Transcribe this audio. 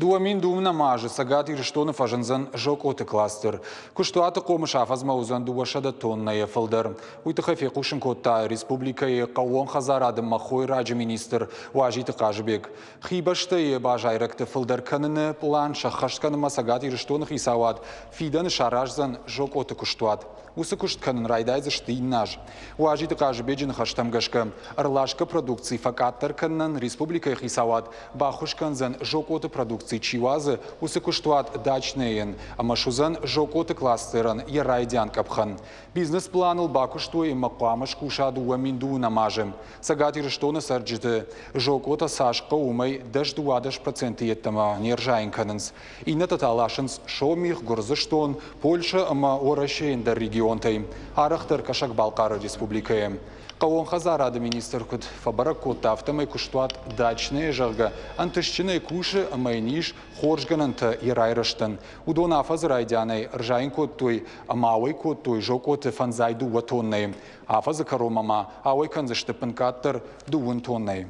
2009 азы Цӕгат Ирыстоны фӕзындзӕн зокъоты кластер. Куыстуаты хъомыс афӕдзмӕ уыдзӕн 200 тоннӕйӕ фылдӕр. Уый тыххӕй фехъусын кодта республикӕйы хъӕууон хӕдзарады ӕмӕ хойраджы министр Уазиты Хъазыбег. Хи бӕстӕйы базайрӕгты фылдӕр кӕныны пълан сӕххӕст кӕнынмӕ Цӕгат Ирыстоны хицауад фидӕны сараздзӕн зокъоты куыстуат. Уыцы куыст кӕнын райдайдзысты иннӕ аз. Уазиты Хъазыбеджы ныхӕстӕм гӕсгӕ, ӕрласгӕ продукци фӕкъаддӕр кӕнынӕн республикӕйы хицауад баххуыс кӕндзӕн зокъоты продукци чи уадзы, уыцы куыстуат Дачнӕйӕн ӕмӕ суыдзӕн зокъоты кластерӕн йӕ райдиан къӕпхӕн. Бизнес-планыл бакуыстой ӕмӕ хъуамӕ скуса 2009 азы. Цӕгат Ирыстоны цӕрджыты зокъотӕ цас хъӕуы, уымӕй 10-12% йеддӕмӕ не рзайын кӕнынц. Иннӕтӕ та ласынц Сомих, Гуырдзыстон, Польшӕ ӕмӕ Уӕрӕсейы ӕндӕр регионтӕй, арӕхдӕр Кӕсӕг-Балхъары республикӕйы. Хъӕууон хӕдзарады министр куыд фӕбӕрӕг кодта, афтӕмӕй куыстуат Дачное, зӕгъгӕ, ӕнтыстджынӕй кусы ӕмӕ йын ис хорз гӕнӕнтӕ йӕ райрӕзтӕн. Уыдон афӕдзы райдианӕй ӕрзайын кодтой ӕмӕ ауӕй кодтой зокъоты 52 тоннӕйы. Афӕдзы кӕронмӕ ма ауӕй кӕндзысты ӕппынкъаддӕр 2 тоннӕйы.